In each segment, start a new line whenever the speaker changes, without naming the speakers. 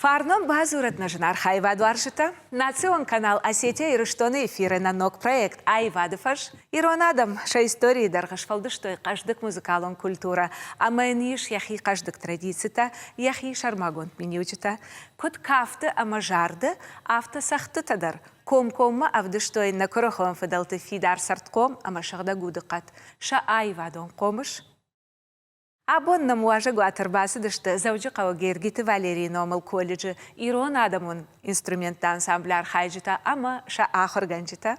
Фарнон бадзурӕд нӕ зынаргъ аивадуарзджытӕ! Национ канал Осетия-Ирыстоны эфиры нӕ ног проект «Аивады фӕз» ирон адӕм сӕ историйы дӕргъы сфӕлдыстой хъӕздыг музыкалон культурӕ ӕмӕ йын ис йӕхи хъӕздыг традицитӕ, йӕхи сӕрмагонд миниуджытӕ. Куыд кафты ӕмӕ зарды, афтӕ цӕгъдтытӕ дӕр комкоммӕ ӕвдыстой нӕ куырыхон фыдӕлты фидар цӕрдхъом ӕмӕ сыгъдӕг удыхъӕд, сӕ аивадон хъомыс. Абон нӕм уазӕгуаты ӕрбацыдысты Дзӕуджыхъӕуы Гергиты Валерийы номыл колледжы ирон адӕмон инструментты ансамблы архайджытӕ ӕмӕ сӕ ахуыргӕнджытӕ.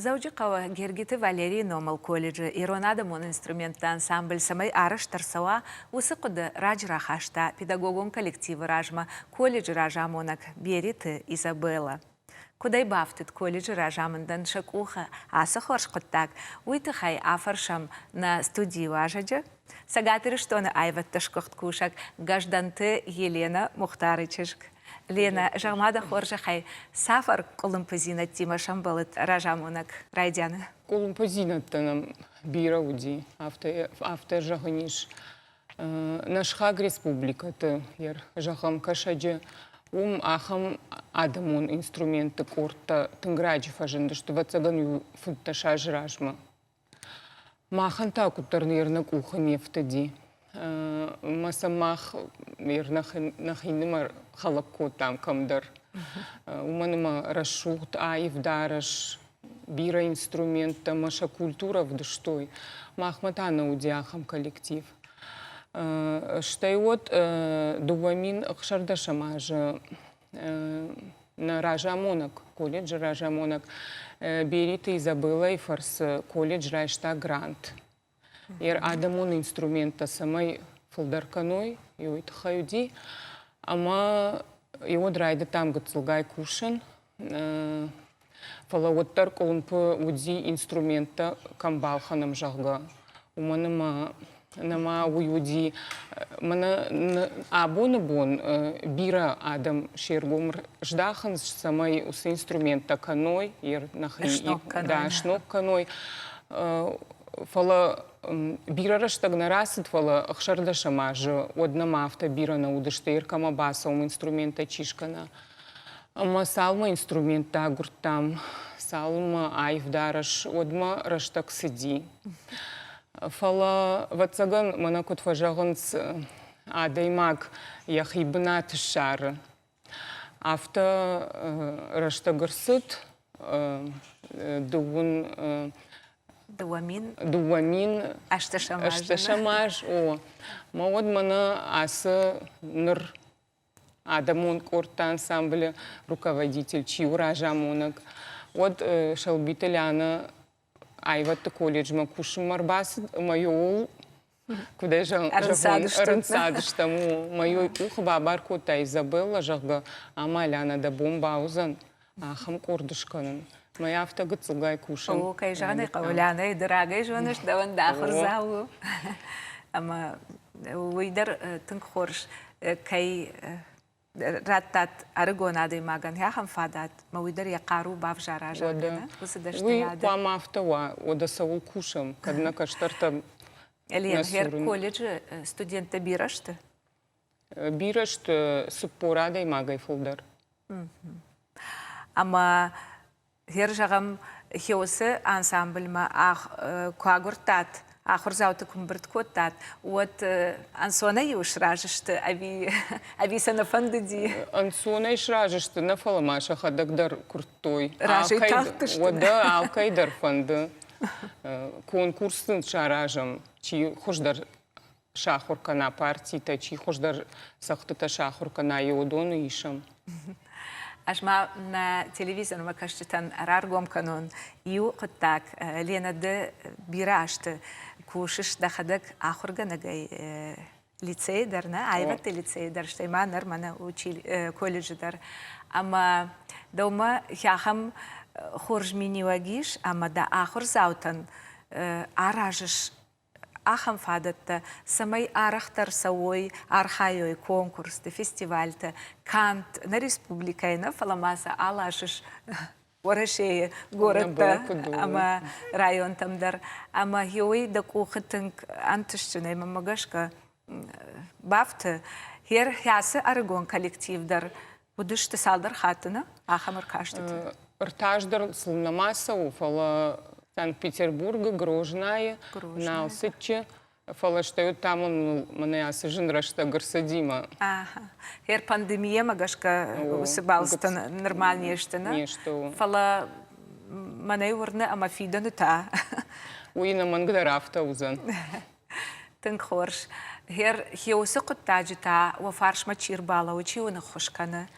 Дзӕуджыхъӕуы Гергиты Валерийы номыл колледжы ирон адӕмон инструментты ансамбль цӕмӕй арӕзт ӕрцӕуа, уыцы хъуыды раджы рахаста педагогон коллективы размӕ колледжы разамонӕг Бериты Изабеллӕ. Куыдӕй бафтыд колледжы разамындӕн сӕ къухы ацы хорз хъуыддаг, уый тыххӕй афӕрсӕм нӕ студийы уазӕджы, Цӕгат Ирыстоны аивӕдты сгуыхт кусӕг Гӕздӕнты Еленӕ Мухтары чызг. Ленӕ, зӕгъ-ма дӕ хорзӕхӕй, цавӕр къуылымпыдзинӕдтимӕ сӕмбӕлыд разамонӕг райдианы?
Къуылымпыдзинӕдтӕ нӕм бирӕ уыди, афтӕ зӕгъын ис. Нӕ сыхаг республикӕты, зӕгъӕм, Кӕсӕджы, уым ахӕм адӕмон инструментты къордтӕ тынг раджы фӕзындысты, ӕвӕццӕгӕн, иу 15 азы размӕ. Махӕн та куыддӕр ныр нӕ къухы не фтыди. Мӕ сӕ мах нӕхинымӕр хӕлӕг кодтам кӕмдӕр. Уымӕн ӕмӕ рӕсугъд аив дарӕс, бирӕ инструменттӕ ӕмӕ сӕ культурӕ ӕвдыстой. Махмӕ та нӕ уыди ахӕм коллектив. Стӕй уӕд 2016 азы нӕ разамонӕг, колледжы разамонӕг Бериты Изабеллайы фӕрцы колледж райста грант. Йӕ адӕмон инструменттӕ цӕмӕй фылдӕр кӕной, уый тыххӕй уыди. Ӕмӕ уӕд райдыдтам гыццылгай кусын. Фӕлӕ уӕддӕр къуылымпы уыди инструменттӕ кӕм балхӕнӕм, зӕгъгӕ. Уымӕн ӕмӕ нӕма уый уыди. Мӕнӕ абоны бон бирӕ адӕм се ргом здахынц, цӕмӕй уыцы инструменттӕ кӕной, нӕхи да, сног кӕной. Фӕлӕ бирӕ рӕстӕг нӕ рацыд, фӕлӕ 16-ӕм азы уӕд нӕма афтӕ бирӕ нӕ уыдысты, кӕмӕ бацӕуӕм инструменттӕ чи скӕна. Ӕмӕ цалынмӕ инструменттӕ агуырдтам, цалынмӕ аив дарӕс, уӕдмӕ рӕстӕг цыди. Фӕлӕ, ӕвӕццӕгӕн, мӕнӕ куыд фӕзӕгъынц, адӕймаг йӕхи бынат ссары. Афтӕ рӕстӕг ӕрцыд, дыууын
2000
2000
ӕстӕсӕм
аз, о. Мӕ уӕд мӕнӕ ацы ныр адӕмон къордты ансамблы руководитель чи у разамонӕг, уӕд Сӕлбиты Лианӕ аивӕдты колледжмӕ кусынмӕ ӕрбацыд ӕмӕ ууыл куыдӕй зӕгъон, ӕрынцадыстӕм. Мӕ къухы бабар кодта Изабеллӕ, зӕгъгӕ, ӕмӕ Лианӕ, дӕ бон бауыдзӕн ахӕм къорд скӕнын. Мӕ афтӕ гыццылгай кусын.
О, кӕй зӕгъын ӕй хъӕуы, Лианӕйы ды рагӕй зоныс, дӕуӕн дӕ ахуырдзау у. Ӕмӕ уый дӕр тынг хорз кӕй радтат ӕрыгон адӕймагӕн ахӕм фадат, мӕ уый дӕр йӕ хъару бавзара, зӕгъгӕ, уыцы дӕсныйады.
Уый хъуамӕ афтӕ уа, уӕдӕ цӕуыл кусӕм, кӕд нӕ кӕстӕртӕ
Лен, колледжы студенттӕ бирӕ сты?
Бирӕ сты 40 адӕймагӕй фылдӕр.
Ӕмӕ Гъер зӕгъӕм, Хеосы ансамбльмӕ куы агуырдтат, ахуырдзауты куы мбырд кодтат, уӕд ӕнцонӕй-иу сразы сты ӕви, ӕви сӕ нӕ фӕндыди?
Ӕнцонӕй сразы сты, нӕ фӕлӕ ма сӕхӕдӕг дӕр куырдтой.
Разӕй тахтысты.
Уӕдӕ алкӕй дӕр фӕнды. Конкурс сын саразӕм, чи хуыздӕр сахуыр кӕна партитӕ, чи хуыздӕр цӕгъдтытӕ сахуыр кӕна, уыдоны исӕм.
Ӕз ма нӕ телевизормӕ кӕсджытӕн раргом кӕнон иу хъуыддаг. Лена, ды бирӕ азты кусыс дӕхӕдӕг ахуыргӕнӕгӕй лицейы дӕр, нӕ аивӕдты лицейы дӕр, стӕй ма ныр мӕнӕ колледжы дӕр. Ӕмӕ дӕумӕ ахӕм хорз миниуӕг ис, ӕмӕ дӕ ахуырдзаутӕн аразыс ахӕм фадӕттӕ, цӕмӕй арӕхдӕр цӕуой, архайой конкурсты, фестивальты, канд нӕ республикӕйы нӕ, фӕлӕ ма сӕ аласыс Уӕрӕсейы горӕттӕ ӕмӕ районтӕм дӕр. Ӕмӕ уый дӕ къухы тынг ӕнтыстджынӕй, мӕнмӕ гӕсгӕ, бафты. Хер хӕцы ӕрыгон коллектив дӕр уыдысты цалдӕр хатты, нӕ? Ахӕм ӕркастыты.
Ӕртаздӕр сыл нӕма цӕуы, фӕлӕ Санкт-Петербургы, Грознайы, Налцыччы, фӕлӕ стӕй уыд та мын мӕнӕ ацы зын рӕстӕг ӕрцыди-мӕ.
Аха. Хер пандемийӕмӕ гӕсгӕ уыцы балцытӕ нырма не сты, нӕ?
Не сты.
Фӕлӕ мӕнӕй уырны ӕмӕ фидӕны та.
Уый ӕнӕмӕнгдӕр афтӕ уыдзӕн.
Тынг хорз. Гъер хеусы хъуыддаджы та уӕ фарсмӕ чи рбалӕууы, чи уын ӕххуыс кӕны?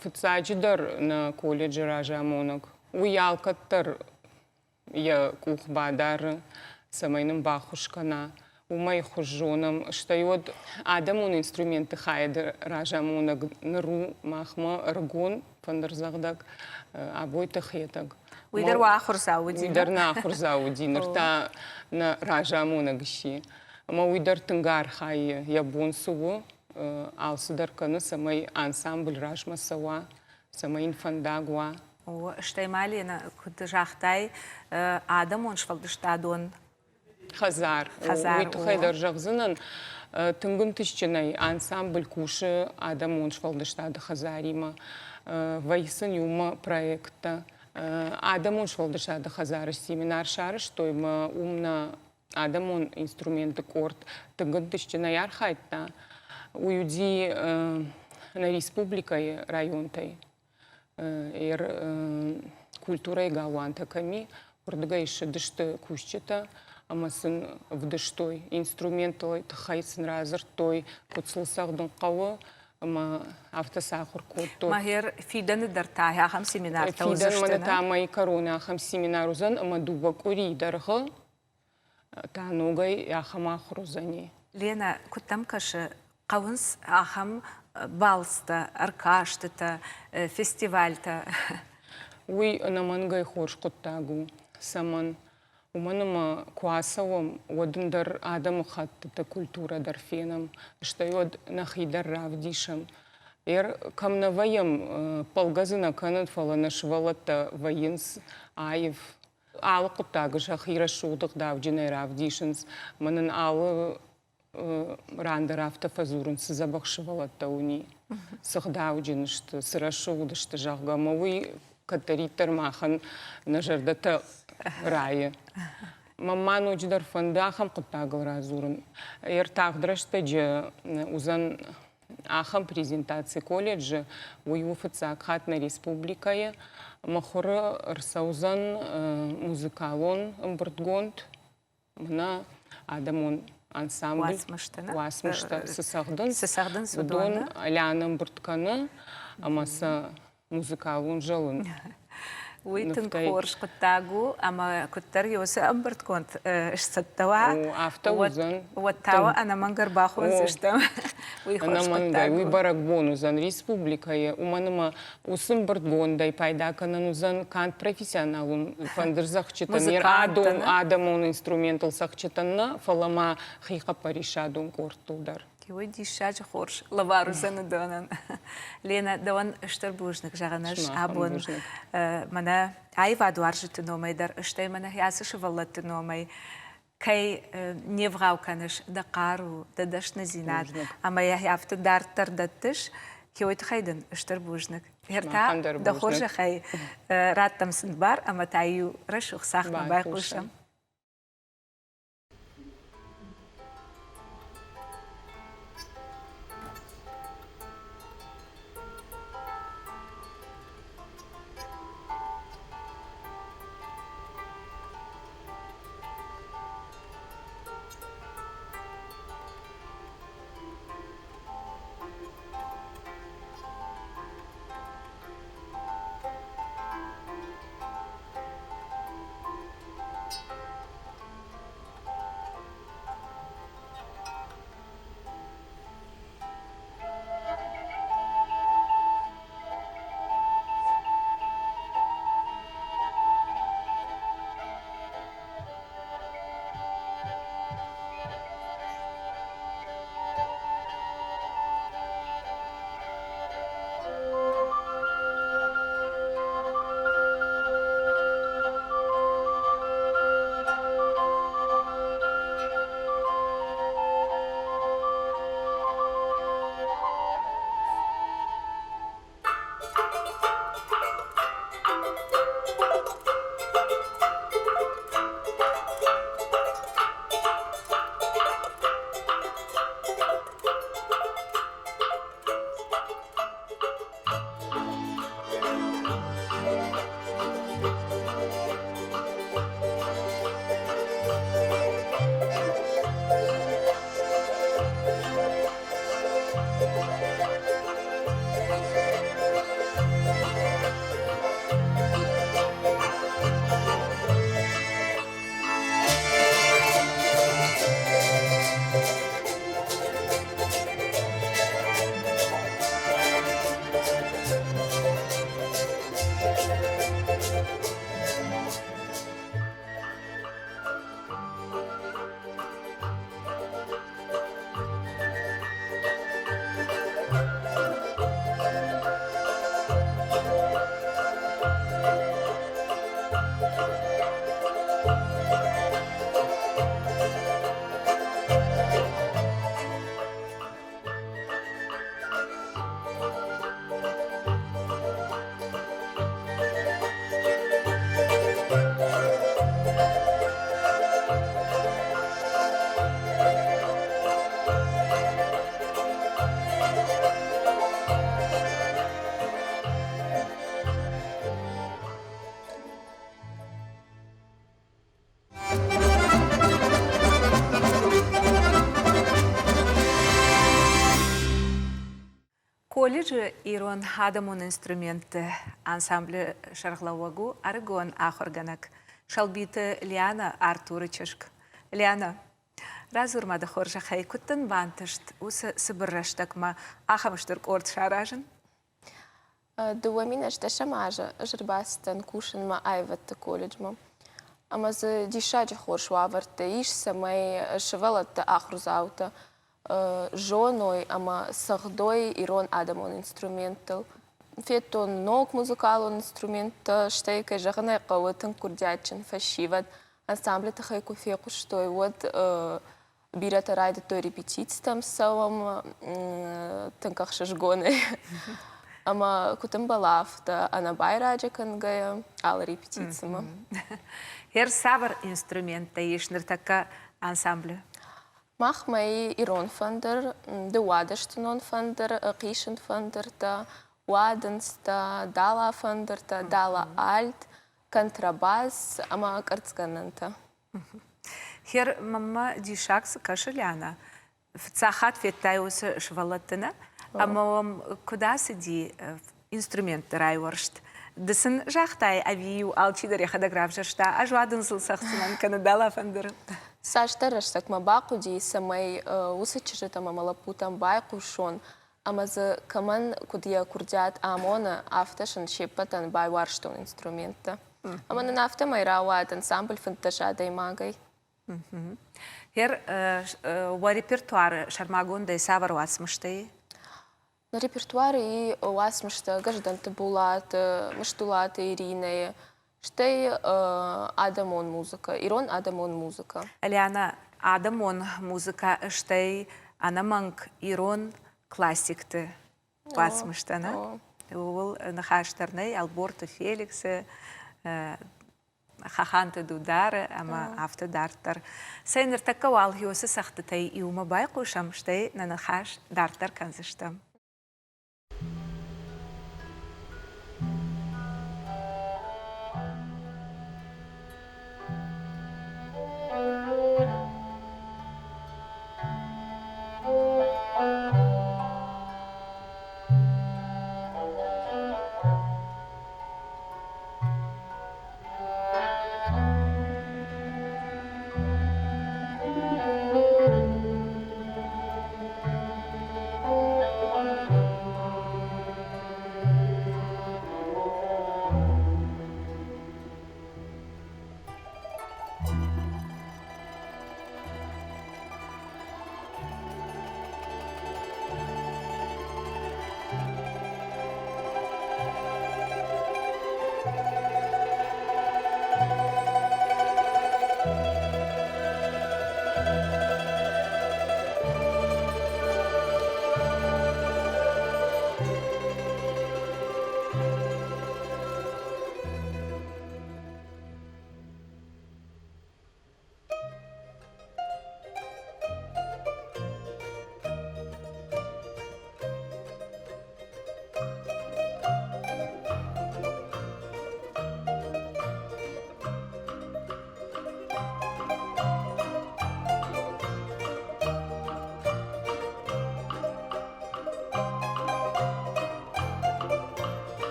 Фыццаджыдӕр нӕ колледжы разамонӕг. Уый алкӕддӕр йӕ къух бадары, цӕмӕй нын баххуыс кӕна. Уымӕй хуыз зонӕм. Стӕй уӕд адӕмон инструментты хайады разамонӕг ныр у махмӕ ӕрыгон фӕндырдзӕгъдӕг Абойты Хетӕг.
Уый дӕр уӕ ахуырдзау уыди?
Уый дӕр нӕ ахуырдзау уыди, ныр та нӕ разамонӕг сси. Ӕмӕ уый дӕр тынг архайы, йӕ бон цы у, алцыдӕр кӕны, цӕмӕй ансамбль размӕ цӕуа, цӕмӕй йын фӕндаг уа.
О, стӕй ма, Лена, куыд загътай, адӕмон сфӕлдыстадон
хӕдзар. Уый тыххӕй дӕр зӕгъдзынӕн, тынг ӕнтыстджынӕй ансамбль кусы адӕмон сфӕлдыстады хӕдзаримӕ. Вӕййы сын иумӕ проекттӕ. Адӕмон сфӕлдыстады хӕдзары семинар сарӕзтой ӕмӕ уым нӕ адӕмон инструментты къорд тынг ӕнтыстджынӕй архайдта. Уый уыди нӕ республикӕйы районтӕй. Культурӕйы галуантӕ кӕм и, уырдыгӕй ссыдысты кусджытӕ ӕмӕ сын ӕвдыстой инструменттыл тыххӕй сын радзырдтой, куыд сыл цӕгъдын хъӕуы, ӕмӕ афтӕ сӕ ахуыр кодтой.
Магер фидӕны дӕр та ахӕм семинартӕ уыдзысты?
Фидӕнмӕ та мӕйы кӕроны ахӕм семинар уыдзӕн ӕмӕ дыууӕ къуырийы дӕргъы та ногӕй ахӕм ахуыр уыдзӕни.
Лена, куыд дӕм кӕсы, хъӕуынц ахӕм балцтӕ, ӕркастытӕ, фестивальтӕ?
Уый ӕнӕмӕнгӕй хорз хъуыддаг у. Цӕмӕн? Уымӕн ӕмӕ куы ацӕуӕм, уӕд ӕндӕр адӕмыхӕттыты культурӕ дӕр фенӕм, стӕй уӕд нӕхи дӕр равдисӕм. Кӕм нӕ вӕййӕм, ппӕлгӕ дзы нӕ кӕнын, фӕлӕ нӕ сывӕллӕттӕ вӕййынц аив. Алы хъуыддагы сӕхи рӕсугъд ӕгъдауджынӕй равдисынц. Мӕ нын алы ран дӕр афтӕ фӕдзурынц, цы дзӕбӕх сывӕллӕттӕ уыни, цы гъдауджын сты, цы рӕсугъд сты, зӕгъгӕ, ӕмӕ уый кӕддӕриддӕр махӕн нӕ зӕрдӕтӕ райы. Мӕн ма ноджыдӕр фӕнды ахӕм хъуыддагыл радзурын. Ӕртагъд рӕстӕджы уыдзӕн ахӕм презентаци колледжы, уый у фыццаг хатт нӕ республикӕйы. Мыхуыры ӕрцӕудзӕн музыкалон ӕмбырдгонд мӕнӕ адӕмон ансамбль уацмыстӕ цы цӕгъдынц, уыдон Ляна ӕмбырд кӕны ӕмӕ сӕ музыкалон зӕлын.
Уый тынг хорз хъуыддаг у, ӕмӕ куыддӕр уыцы ӕмбырдгонд сцӕттӕ уа,
афтӕ уыдзӕн.
Уӕд та ӕнӕмӕнг ӕрбахондзыстӕм.
Уый хорз хъуыддаг у. Уый бӕрӕгбон уыдзӕн республикӕйы, уымӕн ӕмӕ уыцы ӕмбырдгондӕй пайда кӕнӕн уыдзӕн канд профессионалон фӕндырдзӕгъдджытӕн, адӕмон инструментыл цӕгъдджытӕн нӕ, фӕлӕ ма хихъӕппӕрисадон къордтыл дӕр.
Уый диссаджы хорз лӕвар уыдзӕн уыдонӕн. Лена, дӕуӕн стыр бузныг зӕгъын ӕз абон мӕнӕ аивадуарзджыты номӕй дӕр, стӕй мӕнӕ ацы сывӕллӕтты номӕй кӕй не вгъау кӕныс дӕ хъару, дӕ дӕсныдзинад ӕмӕ йӕ афтӕ дарддӕр дӕттыс, уый тыххӕй дын стыр бузныг. Гъер та дӕ хорзӕхӕй раттӕм сын бар ӕмӕ та иу рӕсугъд цагъдмӕ байхъусӕм. Колледжы ирон адӕмон инструментты ансамблы сӕргълӕууӕг у ӕрыгон ахуыргӕнӕг Сӕлбиты Лиана Артуры чызг. Лиана, радзур-ма дӕ хорзӕхӕй, куыд дын бантыст уыцы цыбыр рӕстӕгмӕ ахӕм стыр къорд саразын?
2010 азы ӕз ӕрбацыдтӕн кусынмӕ аивӕдты колледжмӕ. Ӕмӕ дзы диссаджы хорз уавӕртӕ ис, цӕмӕй сывӕллӕтты ахуырдзаутӕ зоной ӕмӕ цӕгъдой ирон адӕмон инструменттыл. Федтон ног музыкалон инструменттӕ, стӕй, кӕй зӕгъын ӕй хъӕуы, тынг курдиатджын фӕсивӕд. Ансамблы тыххӕй куы фехъуыстой, уӕд бирӕтӕ райдыдтой репетицитӕм цӕуӕм тынг ӕхсызгонӕй. Ӕмӕ куыд ӕмбӕла, афтӕ ӕнӕбайрӕджы кӕнгӕйӕ алы репетицимӕ.
Хер цавӕр инструменттӕ ис ныртӕккӕ ансамблы?
Махмӕ ирон фӕндыр, дыууадӕстынон фӕндыр, хъисын фӕндыртӕ, уадындзтӕ, дала фӕндыртӕ, дала альт, контрабас ӕмӕ къӕрцгӕнӕнтӕ.
Хер, мӕнмӕ диссаг цы кӕсы, Лиана, фыццаг хатт федтай уыцы сывӕллӕтты, нӕ? Ӕмӕ уӕм куыд ацыди инструментты райуӕрст? Ды сын загътай, ӕви-иу алчидӕр йӕхӕдӕг равзӕрста, ӕз уадындзыл цӕгъддзынӕн кӕнӕ дала фӕндыры?
Цасдӕр рӕстӕг мӕ бахъуыди, цӕмӕй уыцы чызджытӕм ӕмӕ лӕппутӕм байхъусон, ӕмӕ дзы кӕмӕн куыд йӕ курдиат амоны, афтӕ сын се ппӕтӕн байуӕрстон инструменттӕ. Ӕмӕ нын афтӕмӕй рауад ансамбль 15 адӕймагӕй.
Хер, уӕ репертуары сӕрмагондӕй цавӕр уацмыстӕ и?
Нӕ репертуары и уацмыстӕ Гӕздӕнты Булаты, Мыстулаты Иринӕйы, стӕй адӕмон музыкӕ, ирон адӕмон музыкӕ.
Лиана, адӕмон музыкӕ, стӕй ӕнӕмӕнг ирон классикты уацмыстӕ, нӕ? Ууыл ныхас дӕр нӕй, Ӕлборты Феликсы, Хаханты Дудары ӕмӕ афтӕ дарддӕр. Цӕй, ныртӕккӕ уал Геосы цӕгъдтытӕй иумӕ байхъусӕм, стӕй нӕ ныхас дарддӕр кӕндзыстӕм.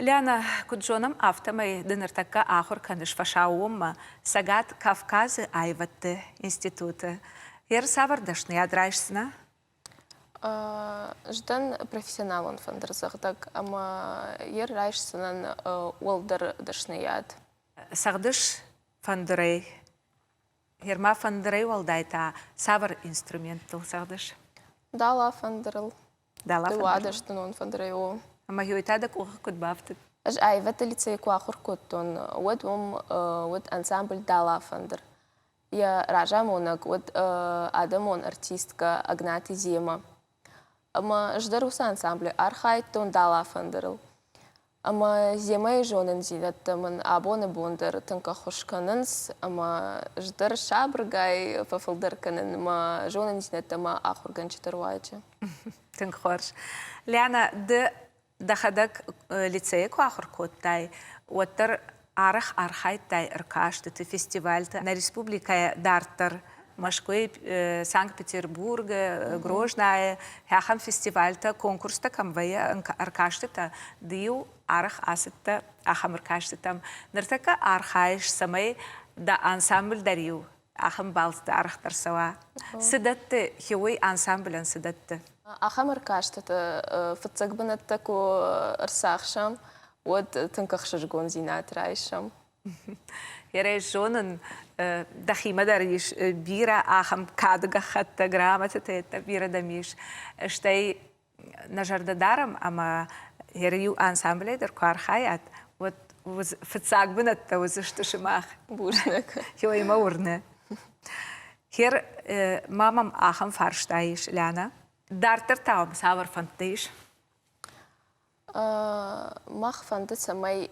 Лиана, куыд зонӕм, афтӕмӕй ды ныртӕккӕ ахуыр кӕныс фӕсаууонмӕ Цӕгат Кавказы аивӕдты институты. Ер цавӕр дӕсныйад райсдзынӕ?
Ӕз дӕн профессионалон фӕндырдзӕгъдӕг ӕмӕ йе райсдзынӕн уӕлдӕр дӕсныйад.
Цӕгъдыс фӕндырӕй? Герма фӕндырӕй уӕлдай та цавӕр инструменттыл цӕгъдыс?
Дала фӕндырыл.
Дала
Дыууадӕстӕнон фӕндырӕй, о.
Ӕмӕ гьой та дӕ къухы куыд бафтыд?
Ӕз аивӕдты лицейы куы ахуыр кодтон, уӕд уым уыд ансамбль Дала фӕндыр. Йӕ разамонӕг уыд адӕмон артисткӕ Агнаты Зема. Ӕмӕ ӕз дӕр уыцы ансамблы архайдтон дала фӕндырыл. Ӕмӕ Земӕйы зонындзинӕдтӕ мын абоны бон дӕр тынг ӕххуыс кӕнынц, ӕмӕ ӕз дӕр сабыргай фӕфылдӕр кӕнын мӕ зонындзинӕдтӕ мӕ ахуыргӕнджыты руаджы.
Тынг хорз. Лиана, ды дӕхӕдӕг лицейы куы ахуыр кодтай, уӕддӕр арӕх архайдтай ӕркастыты, фестивальты. Нӕ республикӕйӕ дарддӕр Мӕскуыйы, Санкт-Петербургы, Грознайы ахӕм фестивальтӕ, конкурстӕ кӕм вӕййы, ӕркастытӕ, ды-иу арӕх ацыдтӕ ахӕм ӕркастытӕм. Ныртӕккӕ архайыс, цӕмӕй дӕ ансамбль дӕр-иу ахӕм балцты арӕхдӕр цӕуа. Цы дӕтты, хиуый ансамблӕн цы дӕтты?
Ахӕм ӕркастыты фыццаг бынӕттӕ куы ӕрцахсӕм, уӕд тынг ӕхсызгондзинад райсӕм.
Ерӕй зонын, дӕхимӕ дӕр ис бирӕ ахӕм кады гӕххӕттӕ, грамотӕтӕ бирӕ дӕм ис. Стӕй нӕ зӕрдӕ дарӕм ӕмӕ иу ансамблӕй дӕр куы архайат, уӕд фыццаг бынӕттӕ уыдзысты сымах.
Бузныг.
Ёимӕ уырны. Хер, ма мӕм ахӕм фарста ис, Ляна. Дарддӕр та уӕм цавӕр фӕндтӕ ис?
Мах фӕнды, цӕмӕй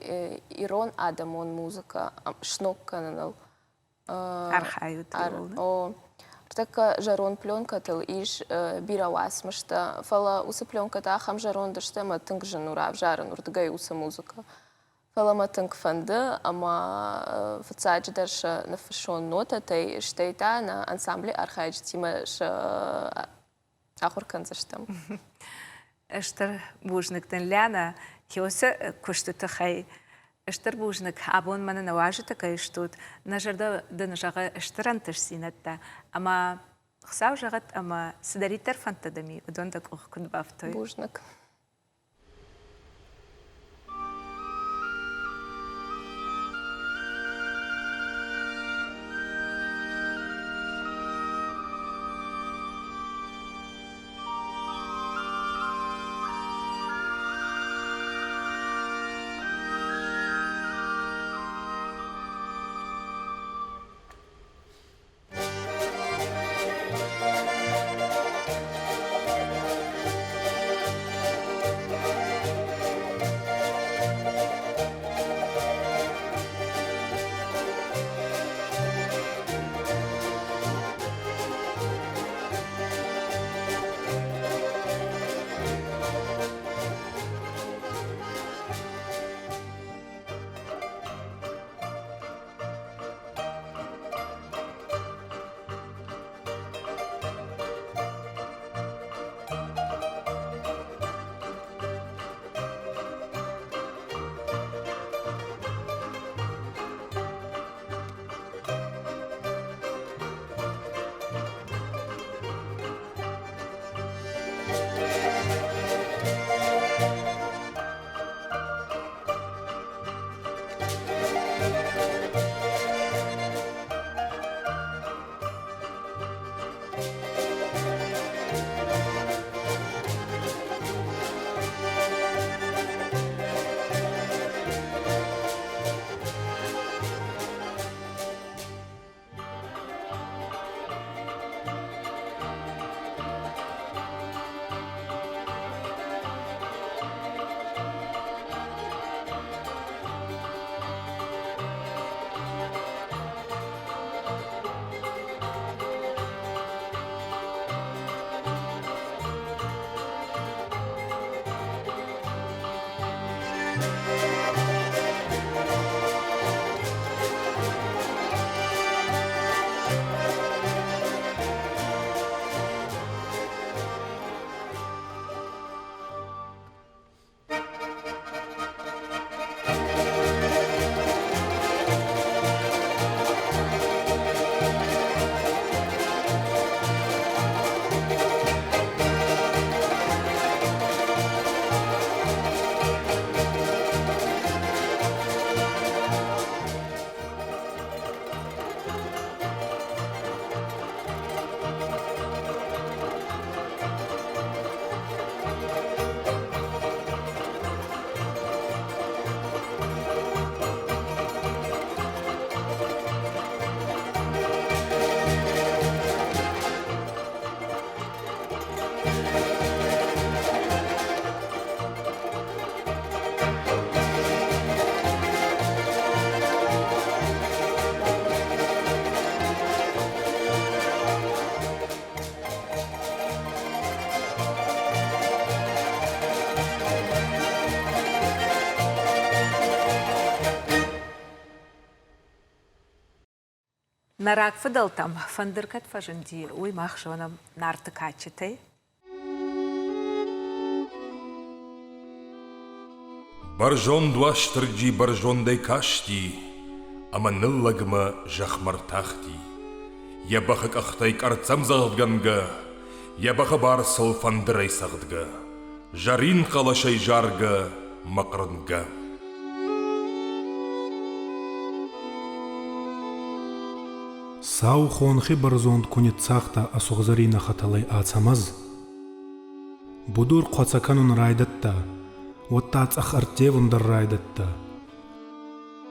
ирон адӕмон музыкӕ сног кӕныныл
архайут.
О, ныртӕккӕ зӕронд пленкӕтыл ис бирӕ уацмыстӕ, фӕлӕ уыцы пленкӕтӕ ахӕм зӕронд сты, ӕмӕ тынг зын у равзарын уырдыгӕй уыцы музыкӕ. Фӕлӕ мӕ тынг фӕнды, ӕмӕ фыццаджыдӕр сӕ ныффыссон нотӕтӕй, стӕй та нӕ ансамблы архайджытимӕ сӕ ахуыр кӕндзыстӕм.
Стыр бузныг дын, Лянӕ, Хёсы куысты тыххӕй. Стыр бузныг, абон мӕнӕ нӕ уазджытӕ кӕй стут. Нӕ зӕрдӕ дын зӕгъы стыр ӕнтыстдзинӕдтӕ ӕмӕ Хуыцау зӕгъӕд ӕмӕ цыдӕриддӕр фӕндтӕ дӕм и, уыдон дӕ къух куыд бафтой.
Бузныг.
Нӕ рагфыдӕлтӕм фӕндыр кӕд фӕзынди, уый мах зонӕм Нарты кадджытӕй.
Бӕрзонд Уастырджи бӕрзондӕй касти ӕмӕ ныллӕгмӕ зӕхмӕ ртахти. Йӕ бӕхы къӕхтӕй къӕрццӕмдзӕгъдгӕнгӕ, йӕ бӕхы барцыл фӕндырӕй цӕгъдгӕ, зӕрин хъӕлӕсӕй заргӕ мӕ хъырнгӕ.
Сау хонхи бӕрзонд ку ниццагъта ӕ сугъзӕрийнӕ хӕтӕлӕй Ацӕмӕз, Будур хъуӕцӕ кӕнун райдӕдта, уӕдта цъӕх ӕрттевун дӕр райдӕдта.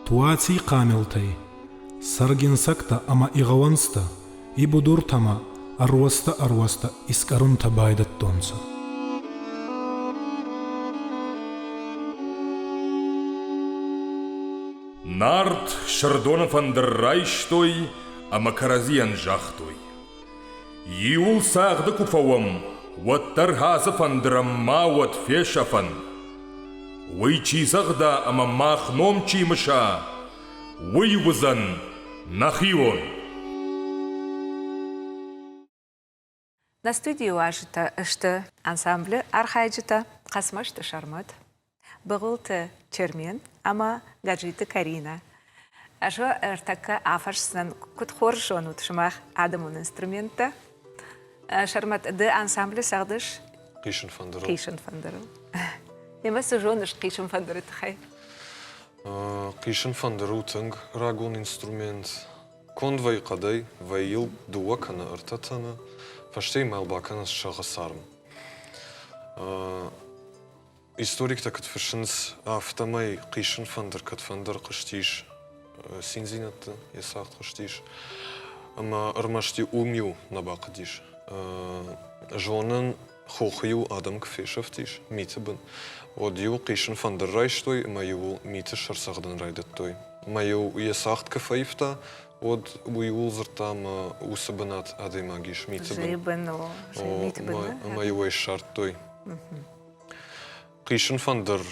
Туаци хъамилтӕй, сӕргин сӕгтӕ ӕма игъӕуӕнзтӕ и будуртӕмӕ ӕруӕзтӕ-ӕруӕзтӕ искъӕрунтӕ байдӕдтонцӕ.
Нарт Сырдоны фӕндыр райстой ӕмӕ кӕрӕдзийӕн загътой: Иуыл цагъды куы фӕуӕм, уӕддӕр ацы фӕндырӕн ма уӕд фесӕфӕн. Уый чи цӕгъда ӕмӕ мах ном чи мыса, уый уыдзӕн нӕхион.
Нӕ студийы уазджытӕ сты ансамблы архайджытӕ Хъӕцмӕзты Сӕрмӕт, Быгъуылты Чермен ӕмӕ Гаджиты Каринӕ. Ӕз уӕ ӕртӕккӕ афӕрсдзынӕн, куыд хорз зонут сымах адӕмон инструменттӕ. Сӕрмӕт, ды ансамблы цӕгъдыс?
Хъисын фӕндырыл.
Хъисын фӕндырыл. Ӕмӕ цы зоныс хъисын фӕндыры тыххӕй?
Хъисын фӕндыр у тынг рагон инструмент. Конд вӕййы хъӕдӕй, вӕййы йыл дыууӕ кӕнӕ ӕртӕ тӕны, фӕстейы мӕл бакӕнынц сӕгъы царм. Историктӕ куыд фыссынц, афтӕмӕй хъисын фӕндыр кӕдфӕндыр хъуыстис циндзинӕдты, йӕ цагъд хъуыстис. Ӕмӕ ӕрмӕст уым-иу нӕ бахъуыдис. Зонын, хохы-иу адӕм куы фесӕфтис миты бын, уӕд-иу хъисын фӕндыр райстой ӕмӕ-иу миты сӕр цӕгъдын райдыдтой. Ӕмӕ-иу йӕ цагъд куы фӕивта, уӕд уый ууыл дзырдта ӕмӕ уыцы бынат адӕймаг ис миты бын.
Зӕйы бын, о, миты бын.
Ӕмӕ-иу ӕй ссардтой. Хъисын фӕндыр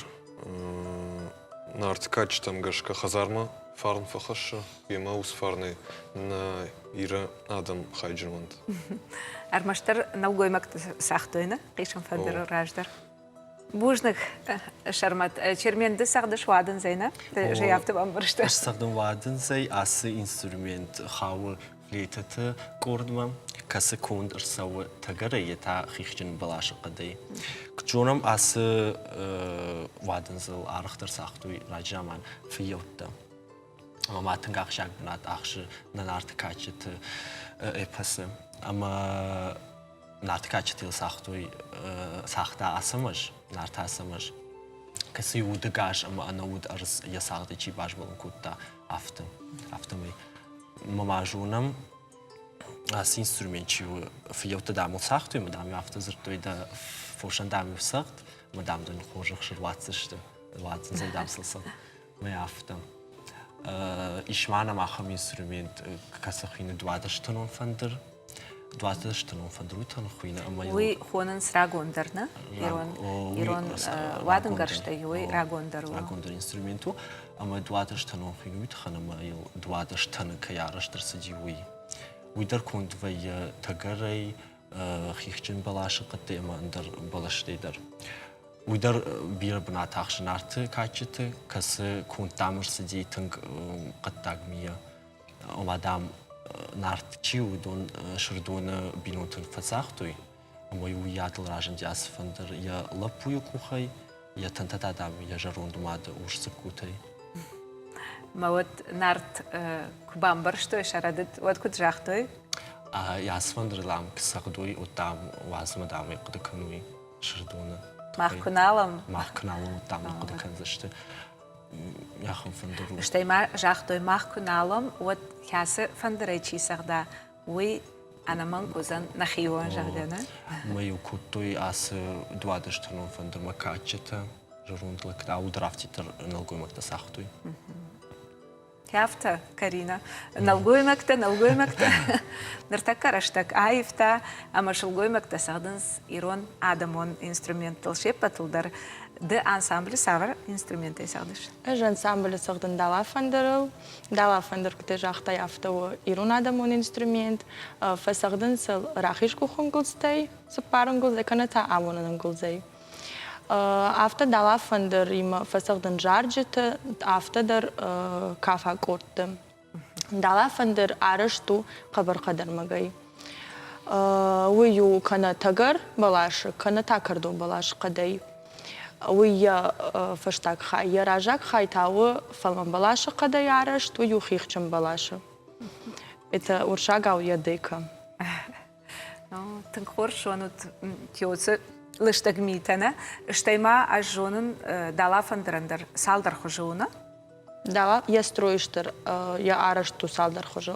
Нарты кадджытӕм гӕсгӕ хӕдзармӕ фарн фӕхӕссы, йемӕ ус фарнӕй нӕ Иры адӕм хайджын уӕнт.
Ӕрмӕстдӕр нӕлгоймӕгты цагътой нӕ хъисын фӕндыры раздӕр. Бузныг, Сӕрмӕт. Чермен, ды цӕгъдыс уадындзӕй, нӕ? Зӕй афтӕ бамбӕрста.
Ӕз цӕгъдын уадындзӕй. Ацы инструмент хауы флейтӕты къордмӕ, кӕцы конд ӕрцӕуы тӕгӕрӕй, йе та хихджын бӕласы хъӕдӕй. Куыд зонӕм, ацы уадындзыл арӕхдӕр цагътой раджы заман фыййӕуттӕ. Ӕмӕ ма тынг ахсджиаг бынат ахсы нӕ Нарты кадджыты эпосы. Ӕмӕ Нарты кадджытыл цагътой, цагъта Ацӕмӕз, Нарты Ацӕмӕз, кӕцы удыгас ӕмӕ ӕнӕуд ӕрдз йӕ цагъды чи базмӕлын кодта, афтӕ, афтӕмӕй. Мӕ ма зонӕм, ацы инструмент чи у, фыййӕуттӕ дам ыл цагътой, ӕмӕ дам афтӕ дзырдтой, дӕ фосӕн дам-иу цӕгъд, ӕмӕ дам дын хорз ӕхсыр уадздзысты, уадздзӕн дам сыл цӕгъд. Мӕ афтӕ. Ис ма нӕм ахӕм инструмент, кӕцы хуыйны дуадӕстӕнон фӕндыр. Дуадӕстӕнон фӕндыр уый тӕн хуыйны ӕмӕ
Уый хонынц рагондӕр, нӕ? Ирон, ирон уадынгӕрзтӕй уый рагондӕр у.
Рагондӕр инструмент у. Ӕмӕ дуадӕстӕнон хуыйны уый тыххӕн ӕмӕ йыл дуадӕстӕны кӕй арӕзт ӕрцыди, уый. Уый дӕр конд вӕййы тӕгӕрӕй, хихджын бӕласы хъӕдтӕй ӕмӕ ӕндӕр бӕлӕстӕй дӕр. Уый дӕр бирӕ бынат ахсы Нарты кадджыты, кӕцы конд дам ӕрцыди тынг хъӕддаг мийӕ. Ома, дам, Нарт чи у, уыдон Сырдоны бинонтӕн фӕцагътой, ӕмӕ уыйадыл разынди ацы фӕндыр йӕ лӕппуйы къухӕй, йӕ тӕнтӕ та, дам, йӕ зӕронд мады урс дзыккутӕй.
Мӕ уӕд Нарт куы бамбӕрстой сӕ рӕдыд, уӕд куыд загътой?
Ацы фӕндырыл ам куы цӕгъдой, уӕд, дам, уадз ӕмӕ, дам, ӕй хъуыды кӕной. Сырдоны.
Мах куы налӕм.
Мах куы налӕм, уӕд дам хъуыды кӕндзысты. Ахӕм фӕндыр у.
Стӕй ма загътой, мах куы налӕм, уӕд кӕцы фӕндырӕй чи цӕгъда, уый ӕнӕмӕнг уыдзӕн нӕхион, зӕгъгӕ, нӕ?
Ӕмӕ-иу кодтой ацы дуадӕстӕнон фӕндырмӕ кадджытӕ, зӕронд лӕгтӕ, уыд афтиддӕр нӕлгоймӕгтӕ цагътой.
Афтӕ, Карина. Нӕлгоймӕгтӕ, нӕлгоймӕгтӕ. Ныртӕккӕ рӕстӕг аивта, ӕмӕ сылгоймӕгтӕ цӕгъдынц ирон адӕмон инструменттыл се ппӕтыл дӕр. Ды ансамблы цавӕр инструментӕй цӕгъдыс?
Ӕз ансамблы цӕгъдын дала-фӕндырыл. Дала-фӕндыр, куыд загътай, афтӕ у ирон адӕмон инструмент. Фӕцӕгъдынц ыл рахиз къухы ӕнгуылдзтӕй, цыппар ӕнгуылдзӕй кӕнӕ та амонӕн ӕнгуылдзӕй. Афтӕ дала-фӕндыримӕ фӕцӕгъдын зарджыты, афтӕ дӕр кафаг къордты. Дала-фӕндыр арӕзт у хъӕбӕр хъӕдӕрмӕгӕй. Уый у кӕнӕ тӕгӕр бӕласы, кӕнӕ та кӕрдо бӕласы хъӕдӕй. Уый йӕ фӕстаг хай. Йӕ раззаг хай та у фӕлмӕн бӕласы хъӕдӕй арӕзт, уый у хихджын бӕласы. Это уырыссагау йӕ дека.
Тынг хорз зонут Киоцы лыстӕг митӕ, нӕ? Стӕй ма ӕз зонын дала фӕндырӕн дӕр цалдӕр хуызы у, нӕ?
Дала йӕ строй стыр, йӕ арӕзт у цалдӕр хуызы.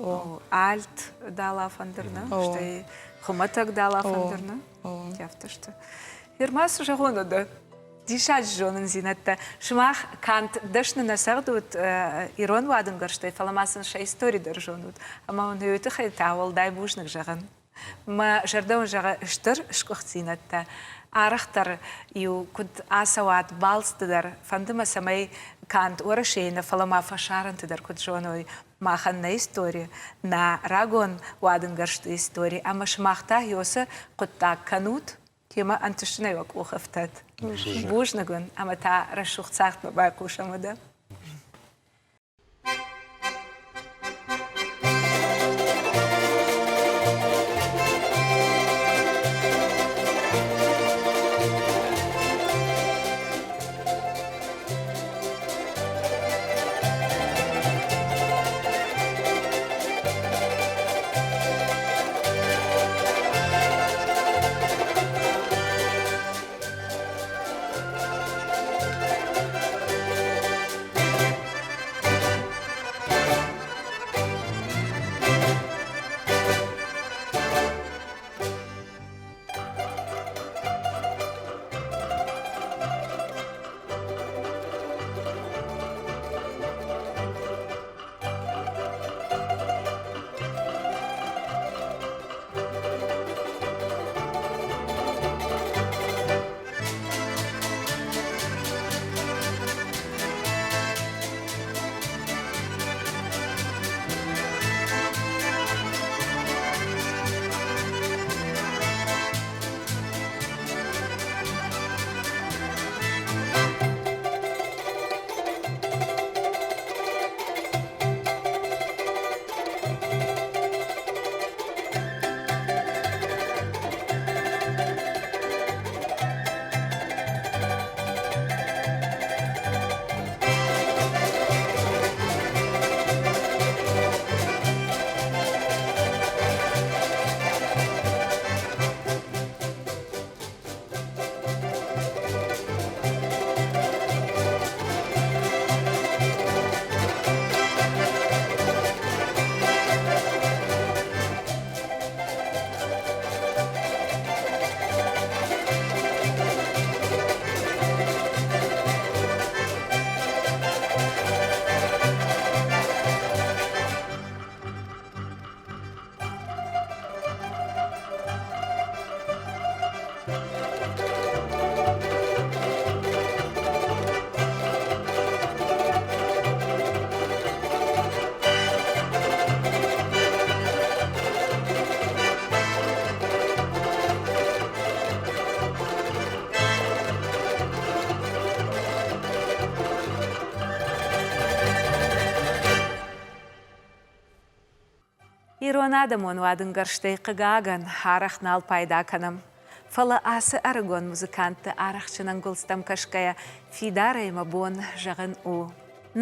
Альт дала фӕндыр, нӕ? Стӕй хуымӕтӕг дала фӕндыр, нӕ? Афтӕ сты. Ерма цы зӕгъон уӕдӕ? Диссаджы зонындзинӕдтӕ. Сымах канд дӕсны нӕ цӕгъдут ирон уадынгӕрзтӕй, фӕлӕ ма сын сӕ истори дӕр зонут. Ӕмӕ уын уый тыххӕй та уӕлдай бузныг зӕгъын. Мӕ зӕрдӕ уын зӕгъы стыр сгуыхтдзинӕдтӕ. Арӕхдӕр-иу куыд ацӕуат балцты дӕр, фӕнды мӕ, цӕмӕй канд Уӕрӕсейы нӕ, фӕлӕ ма фӕсарӕнты дӕр куыд зоной махӕн нӕ истори, нӕ рагон уадынгӕрзты истори ӕмӕ сымах та уыцы хъуыддаг кӕнут, Темӕ ӕнтыстынӕй уӕ къух ӕфтӕд. Бузныг уын ӕмӕ та рӕсугъд цагъдмӕ байхъусӕм уӕдӕ. Ирон адӕмон уадынгӕрзтӕй, хъыгагӕн, арӕх нал пайда кӕнӕм. Фӕлӕ ацы ӕрыгон музыкантты арӕхстджын ӕнгуылдзтӕм кӕсгӕйӕ, фидарӕй мӕ бон зӕгъын у.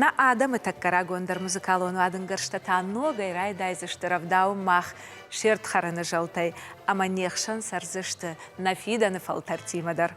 Нӕ адӕмы тӕккӕ рагондӕр музыкалон уадынгӕрзтӕ та ногӕй райдайдзысты рӕвдауын мах се рдхӕрӕны зӕлтӕй ӕмӕ не хсӕн цӕрдзысты нӕ фидӕны фӕлтӕртимӕ дӕр.